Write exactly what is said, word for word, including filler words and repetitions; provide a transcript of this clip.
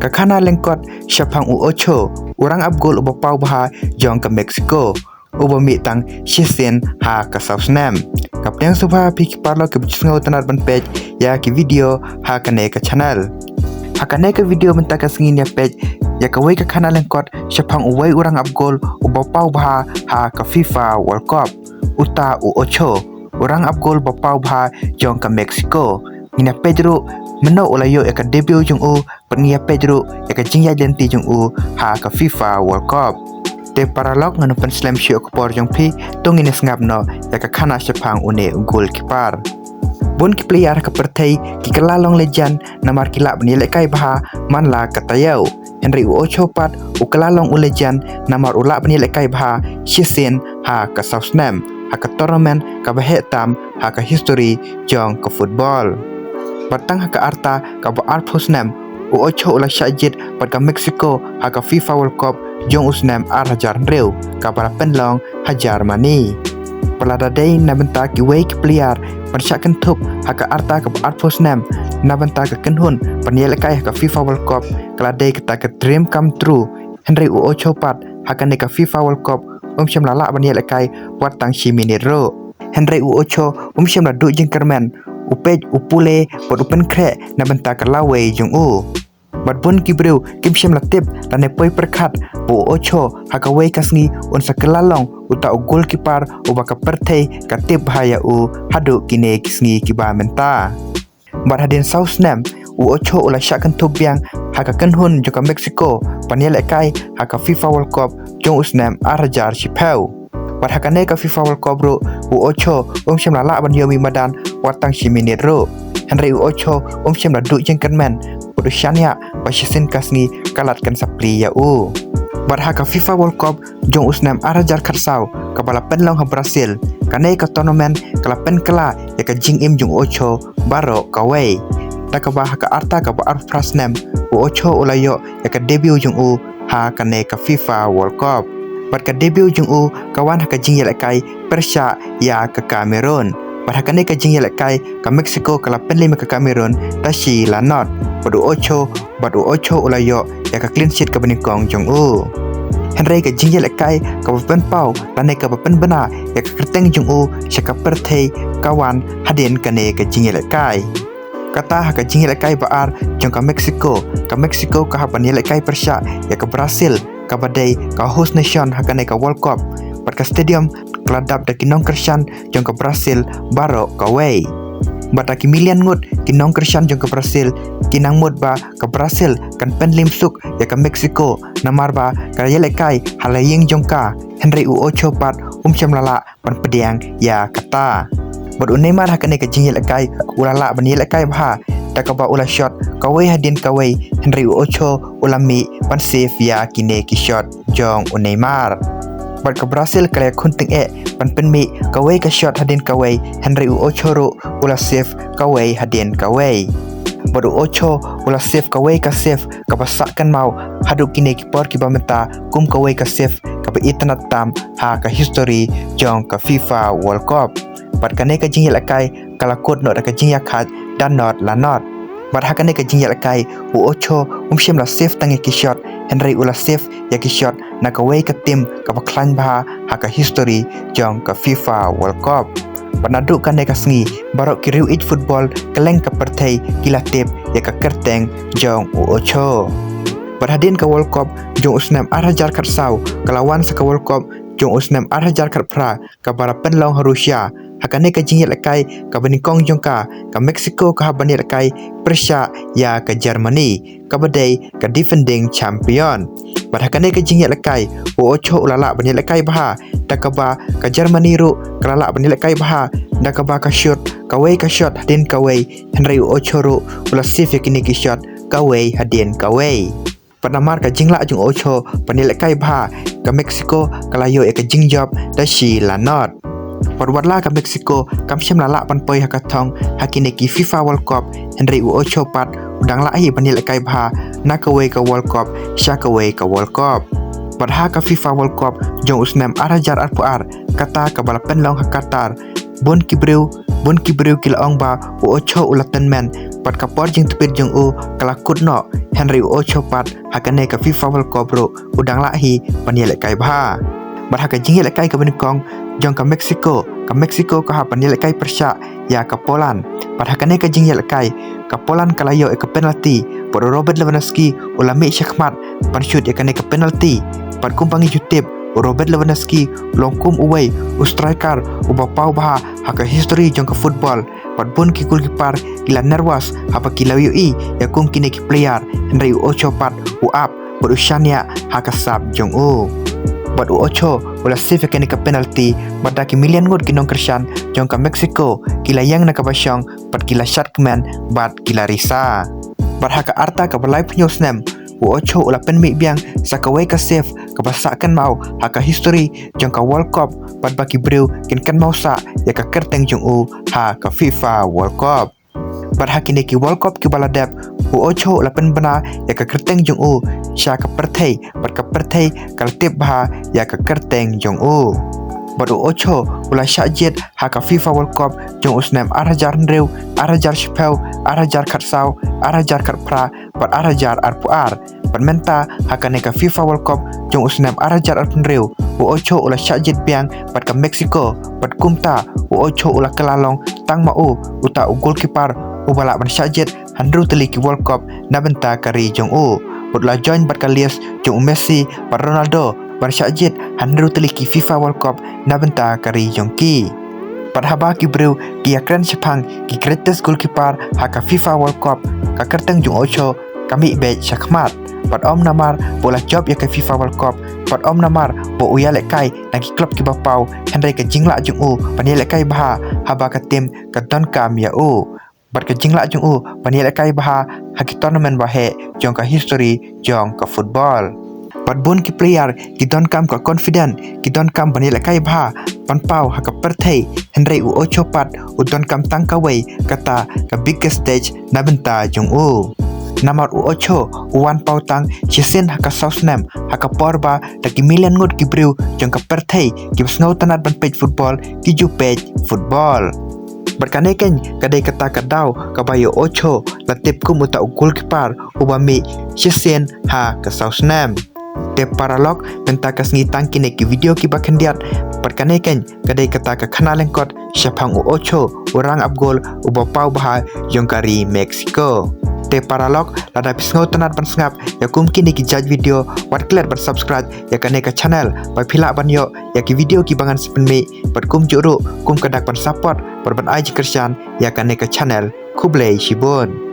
Ka khana lyngkot shaphang u Ocho, u rangap gol uba paw bha jong ka Mexico, uba mih tang shisien ha ka saw snem. Ka pdiang sngewbha ïa phi ki paralok kiba ju sngewtynnad ban peit ïa ki video ha kane ka channel. Ha kane ka video mynta ka sngi ngin ïa peit ïa kawei ka khana lyngkot shaphang uwei u rangap gol uba paw bha ha ka FIFA World Cup. Uta u Ocho, u rangap gol ba paw bha jong ka Mexico. Ngin ïa peit ruh mynno u la ïoh ïa ka debut jong u, bad ngin ïa peit ruh ïa ka jingïaid lynti jong u ha ka FIFA World Cup. Te paralok, ngan ym pynslem shuh ïa ka por jong phi, to ngin ïa sngap noh ïa ka khana shaphang une u goalkeeper. Bun ki player ha ka pyrthei ki kylla long legend namar ki lah ban ïalehkai bha man la ka taïew. Hynrei u Ocho pat u kylla long u legend namar u lah ban ïalehkai bha shisien ha ka saw snem ha ka tournament kaba heh tam ha ka history jong ka football. Bad tang ha ka rta kaba arphew snem, u Ocho u la shah jied bad ka Mexico ha ka FIFA World Cup jong u snem ar hajar hynriew, kaba la pynlong ha Germany. Bad lada dei na bynta kiwei ki player ban shah kynthup ha ka rta kaba arphew snem na bynta ka kynhun ban ïalehkai ha ka FIFA World Cup, ka la dei kata ka dream come true. Hynrei u Ocho pat ha kane ka FIFA World Cup um shym la lah ban ïalehkai wat tang shi minit ruh. Hynrei u Ocho um shym la duh jingkyrmen, u peit, u pule bad u pynkhreh na bynta ka lawei jong u. Bad bun ki briew kim shym la tip lane poi pyrkhat ba u Ocho ha kawei ka sngi un sa kylla long uta u goalkeeper uba ka pyrthei ka tip bha ïa u haduh kine ki sngi kiba mynta. Bad hadien saw snem, u Ocho u la shah kynthup biang ha ka kynhun jong ka Mexico ban ïalehkai ha ka FIFA World Cup jong u snem ar hajar shiphew. Bad ha kane ka FIFA World Cup ruh, u Ocho um shym la lah ban ïohi madan wat tang shi minit ruh. Hynrei u Ocho um shym la duh jingkyrmen, bad u shaniah ba shisien ka sngi ka lad kan sa plie ïa u. Bad ha ka FIFA World Cup jong u snem ar hajar khatsaw kaba la pynlong ha Brazil, kane ka tournament ka la pynkylla ïa ka jingim jong u Ocho baroh kawei. Da kaba ha ka rta kaba arphew phra snem, u Ocho u la ïoh ïa ka debut jong u ha kane ka FIFA World Cup. Bad ka debut jong u ka wan ha ka jingïalehkai pyrshah ïa ka Cameroon. Bad ha kane ka jingïalehkai ka Mexico ka la pynliem ïa ka Cameroon da shi la not. Bad u Ocho, bad u Ocho u la ïoh ïa ka clean sheet kaba nyngkong jong u. Hynrei ka jingïalehkai kaba pynpaw lane kaba pynbna ïa ka kyrteng jong u sha ka pyrthei ka wan hadien kane ka jingïalehkai. Kata ha ka jingïalehkai ba ar jong ka Mexico, ka Mexico ka hap ban ïalehkai pyrshah ïa ka Brazil, kaba dei ka host nation ha kane ka World Cup. Bad ka stadium ka la dap da ki nongkyrshan jong ka Brazil baroh kawei. Bad da ki million ngut ki nongkyrshan jong ka Brazil ki nang mut ba ka Brazil kan pynliem suk ïa ka Mexico namar ba ka ïalehkai ha la ïing jong ka, hynrei u Ocho pat um shym la lah ban pdiang ïa kata. Bad u Neymar ha kane ka jingïalehkai u la lah ban ïalehkai bha, da kaba u la shot kawei hadien kawei, hynrei u Ocho u la mih ban save ïa kine ki shot jong u Neymar. Bad ka Brazil ka la ïakhun tyngeh ban pynmih kawei ka shot hadien kawei, hynrei u Ocho ruh u la save kawei hadien kawei. Bad u Ocho u la save kawei ka save kaba sah kynmaw haduh kine ki por kiba mynta kum kawei ka save kaba itynnad tam ha ka history jong ka FIFA World Cup. Bad kane ka jingïalehkai ka la kut noh da ka jingïakhaid da not la not. Bad ha kane ka jingïalehkai u Ocho um shym la save tang ïa ki shot, hynrei u la save ïa ki shot na kawei ka team kaba khlaiñ bha ha ka history jong ka FIFA World Cup. Bad naduh kane ka sngi baroh ki riew ïeit football kylleng ka pyrthei ki la tip ïa ka kyrteng jong u Ocho. Bad hadien ka World Cup jong u snem ar hajar khatsaw ka la wan sa ka World Cup jong u snem ar hajar khatphra kaba la pynlong ha Russia. Ha kane ka jingïalehkai kaba nyngkong jong ka, ka Mexico ka hap ban ïalehkai pyrshah ïa ka Germany, kaba dei ka defending champion. Bad ha kane ka jingïalehkai u Ocho u la lah ban ïalehkai bha, da kaba ka Germany ruh ka la lah ban ïalehkai bha, da kaba ka shoot kawei ka shot hadien kawei, hynrei u Ocho ruh u la save ïa kine ki shot kawei hadien kawei. Bad namar ka jinglah jong u Ocho ban ïalehkai bha, ka Mexico ka la ïoh ïa ka jingjop da shi la not. Bad watla ka Mexico kam shym la lah ban poi ha ka thong ha kine ki FIFA World Cup, hynrei u Ocho pat u dang lah hi ban ïalehkai bha na kawei ka World Cup sha kawei ka World Cup. Bad ha ka FIFA World Cup jong u snem ar hajar arphew ar, kata kaba la pynlong ha Qatar, bun ki briew Bun ki briew ki la ong ba u Ocho u la tymmen, bad ka por jingtbit jong u ka la kut noh, hynrei u Ocho pat ha kane ka FIFA World Cup ruh u dang lah hi ban ïalehkai bha. Bad ha ka jingïalehkai kaba nyngkong jong ka Mexico, ka Mexico ka hap ban ïalehkai pyrshah ïa ka Poland. Bad ha kane ka jingïalehkai, ka Poland ka la ïoh ïa ka penalty, bad u Robert Lewandowski u la mih shakhmat ban shoot ïa kane ka penalty. Bad kumba ngi ju tip, u Robert Lewandowski u long kum uwei u striker uba paw bha ha ka history jong ka football. Bad bun ki goalkeeper ki la nervous haba ki la ïohi ïa kum kine ki player, hynrei u Ocho pat u ap bad u shaniah ha ka sap jong u. Bad u Ocho u la save ïa kane ka penalty, bad da ki million ngut ki nongkyrshan jong ka Mexico ki la ïeng na kaba shong, bad ki la shad kmen, bad ki la risa. Bad ha ka rta kaba laiphew snem, u Ocho u la pynmih biang sa kawei ka save kaba sah kynmaw ha ka history jong ka World Cup, bad ba ki briew kin kynmaw sah ïa ka kyrteng jong u ha ka FIFA World Cup. Bad ha kine ki World Cup kiba la dep, u Ocho u la pynbna ïa ka kyrteng jong u sha ka pyrthei, bad ka pyrthei ka la tip bha ïa ka kyrteng jong u. Bad u Ocho u la shah jied ha ka FIFA World Cup jong u snem ar hajar hynriew, ar hajar shiphew, ar hajar khatsaw, ar hajar khatphra, bad ar hajar arphew ar. Bad mynta ha kane ka FIFA World Cup jong u snem ar hajar arphew hynriew, u Ocho u la shah jied biang bad ka Mexico, bad kumta u Ocho u la kylla long tang ma u uta u goalkeeper uba lah ban shah jied hynriew tylli ki World Cup na bynta ka ri jong u. Bad u la join bad ka list jong u Messi bad Ronaldo ban shah jied hynriew tylli ki FIFA World Cup na bynta ka ri jong ki. Bad haba ki briew ki ïakren shaphang ki greatest goalkeeper ha ka FIFA World Cup, ka kyrteng jong u Ocho ka mih beit shakhmat. Bad ym namar ba u la jop ïa ka FIFA World Cup, bad ym namar ba u ïalehkai na ki club kiba paw, hynrei ka jinglah jong u ban ïalehkai bha haba ka team ka donkam ïa u. Bad ka jinglah jong u ban ïalehkai bha ha ki tournament ba heh jong ka history jong ka football. Bad bun ki player ki donkam ka confident, ki donkam ban ïalehkai bha, ban paw ha ka pyrthei, hynrei u Ocho pat u donkam tang kawei, kata ka biggest stage na bynta jong u. Namar u Ocho u wan paw tang shisien ha ka saw snem, ha ka por ba da ki million ngut ki briew jong ka pyrthei kiba sngewtynnad ban peit football ki ju peit football. Bad kane keiñ ka dei kata ka daw kaba ïa u Ocho la tip kum uta u goalkeeper uba mih shisien ha ka saw snem. Te paralok, mynta ka sngi tang kine ki video kiba khyndiat, bad kane keiñ ka dei kata ka khana lyngkot shaphang u Ocho, u rangap gol uba paw bha jong ka ri Mexico. Te paralok, lada phi sngewtynnad ban sngap ïa kum kine ki jait video, wat klet ban subscribe ïa kane ka channel, ba phi lah ban ïoh ïa ki video kiba ngan sa pynmih, bad kumjuh ruh kum ka dak ban support bad ban ai jingkyrshan ïa kane ka channel. Khublei shibun.